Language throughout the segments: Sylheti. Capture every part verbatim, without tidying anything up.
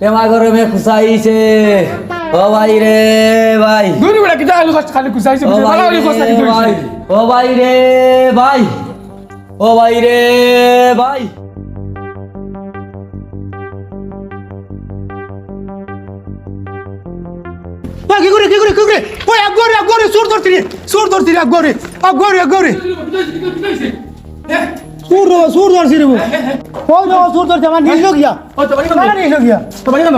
টেমা গরমে খুশাইছে। ও ভাই রে ভাই। দূর বেটা, কিতা খালি কষ্ট, খালি খুশাইছে, ও খুশাইছে, ভাই বালা করে রে খুশাইছে, ভাই। খুশাইছে। ও ভাই রে ভাই। ও ভাই রে ভাই। ওই, কি করে, কি করে, কি করে? ওই, আগুয়ারে, আগুয়ারে, চোর ধরছি রে, চোর ধরছি রে, আগুয়ারে, আগুয়ারে, আগুয়ারে। চোর রে, চোর ধরছি রে। ওই রে, চোর ধরছে, আমার নিজ লোক গিয়া। ওই তো বাড়ি গেল। আমার নিজ লোক গিয়া। তো বাড়ি গেল।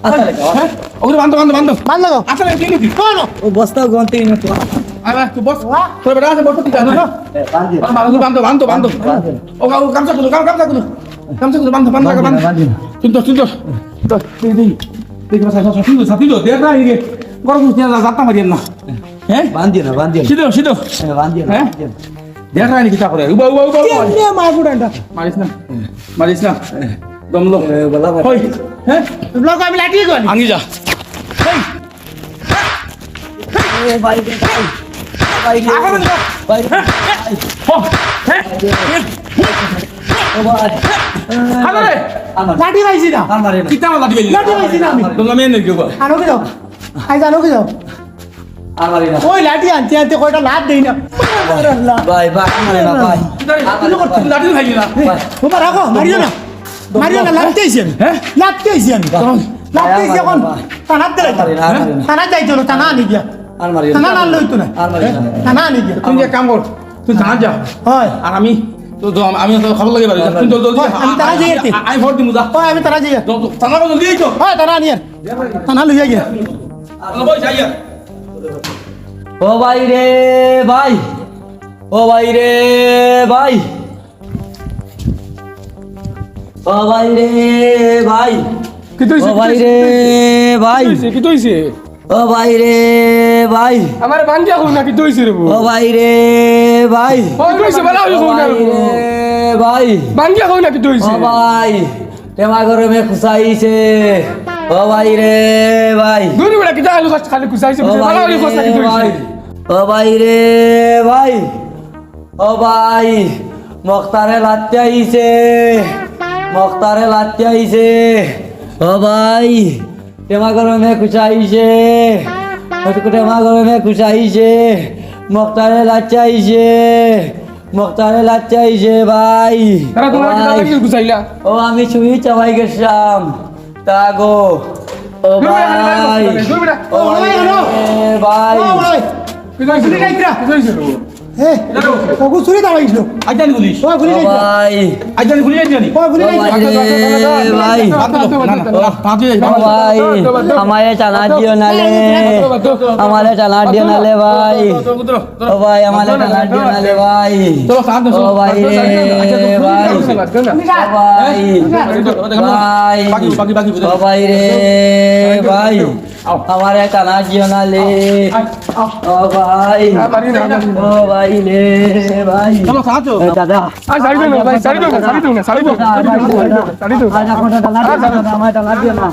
আচ্ছা, রে, হ্যাঁ? ওগুলো বান্ধো, বান্ধো, বান্ধো। বান্ধো। আচ্ছা, রে, কি নিবি? না, না। ও বস্তা গন্তে নিয়ে তো। আরে, তুই বস। বাহ। তোর বেটা আছে, বস, তুই যা, না। এ, বান্ধি। বান্ধো, বান্ধো, বান্ধো, বান্ধো। বান্ধি। ও, ও, গামছা খুলো, গাম-, গামছা খুলো। গামছা খুলো, বান্ধো, বান্ধো, বান্ধি না, বান্ধো। বান্ধি না। তুই তো, তুই তো। তো, তুই, তুই। দেখি, বাস, বাস, বাস, তুই তো, তুই তো, দেখ না, এই যে, গরম উঠছে না, যাত্রা মারিয়েন না। হ্যাঁ? বান্ধি না, বান্ধি না। সিধো, সিধো। হ্যাঁ, বান্ধি না, হ্যাঁ? বান্ধি না। দেখ রানি কিতা করে। উবা, উবা, উবা, উবা। কেমনে মারবো ডান্ডা? মারিস না। মারিস না। দম লো। এ, বালা মার। ওই, হ্যাঁ? ব্লক আমি লাঠি করি। আঙ্গি যা। এই। ও ভাই রে ভাই। ভাই রে। আবার বন্ধ। ভাই রে। হ্যাঁ? ভাই। ও, হ্যাঁ? ও ভাই। খালো রে। আমার। লাঠি পাইছি না। আমার মারে না। কিতা আমার লাঠি পাইলি? লাঠি পাইছি না আমি। তোমরা মেয়ে নেই কেউ? আনো কি দাও? আই জানো কি দাও? আর মারি না। ওই লাঠি আনতে আনতে কয়টা লাত দেই না। ভাই, ভাই, আর মারি না, ভাই। তুই লাঠি খাইলি না। ভাই। ওবা রাখো, মারিও না। মারিও না, লাত্তি আইছি আমি। হ্যাঁ? লাত্তি আইছি আমি। ভাই, লাত্তি আইছি এখন। ভাই। থানাত দিলাই। আর মারি না, আর মারি না। থানাত যাইতো না, থানা আনি গিয়া। আর মারি না। থানা আনলে হইতো না। আর মারি না। থানা আনি গিয়া। তুই এক কাম কর, তুই থানাত যা। হয়। আর আমি তো, তো আমি, আমি তো খবর লাগে বাড়ি। তুই জলদি, জলদি। হয়, আমি থানা যাই আর কি। আ-, আ-, আমি ফোন দিমু যা। হয়, আমি থানা যাই আর। জলদি, থানা জলদি আইতো। হয়, থানা আনি আর। থানা লইয়া গিয়া। আরে ভাই, যাই আর। ও ভাই রে ভাই, ও ভাই রে ভাই, ও ভাই রে ভাই, কিতা অইছে, ও ভাই রে ভাই, কিতা অইছে, কিতা অইছে? ও ভাই রে ভাই। আমারে বান্ধিয়া কও না, কিতা অইছে রে বা? ও ভাই রে ভাই। ও, কিতা অইছে, বালা অইছে, ও কও না ভাই রে বা। রে ভাই। বান্ধিয়া কও না, কিতা অইছে? ও ভাই। টেমা গরমে খুশাইছে। ও ভাই রে ভাই। দূর বেটা, কিতা খালি কষ্ট, খালি খুশাইছে, ও ভাই বালা অইছে, রে খুশাইছে, কিতা অইছে? ভাই। ও ভাই রে ভাই। ও ভাই, মক্তারে লাত্তি আইছে। মক্তারে লাত্তি আইছে। ও ভাই, টেমা গরমে খুশাইছে। টেমা গরমে খুশাইছে। মক্তারে লাত্তি আইছে। মক্তারে লাত্তি আইছে ভাই। তারা তোমার ভাই। কিতা লাগি খুশাইলা? ও আমি চুরি চাবাই গেছিলাম। তা গো। ও দূর বেটা, ভাই। দূর বেটা। ও ভাই রে ভাই। ও ভাই। কিতা অইছে? চুরি খাইতরা। কিতা অইছে? এ, ওগু চুরি দাবাইছিল। আইতানি পুলিশ। ও, পুলিশ ও আইছে। ভাই। আইতানি পুলিশ আইতানি। ও, পুলিশ ও আইছে। ভাই রে ভাই। বাদ দে, না, না, না, বাদ দে, ও ভাই, আমারে টানা দিও না লে। আমারে টানা দিও না লে ভাই। ও ভাই, আমারে টানা দিও না লে ভাই। ও ভাই রে ভাই। ও ভাই। ভাই। ও ভাই রে ভাই। আও। আমারে টানা দিও না লে। আও, আও। ও ভাই। না, পারি না, পারি না। ও ভাই রে ভাই। চলো, সাহায্য। এ দাদা। আর ছাড়ি দেও না, ভাই, ছাড়ি দেও না, ছাড়ি দেও না, ছাড়ি দেও না, ছাড়ি দেও না, ছাড়ি দেও না। আর এখন টানা দিও না, আমারে টানা দিও না।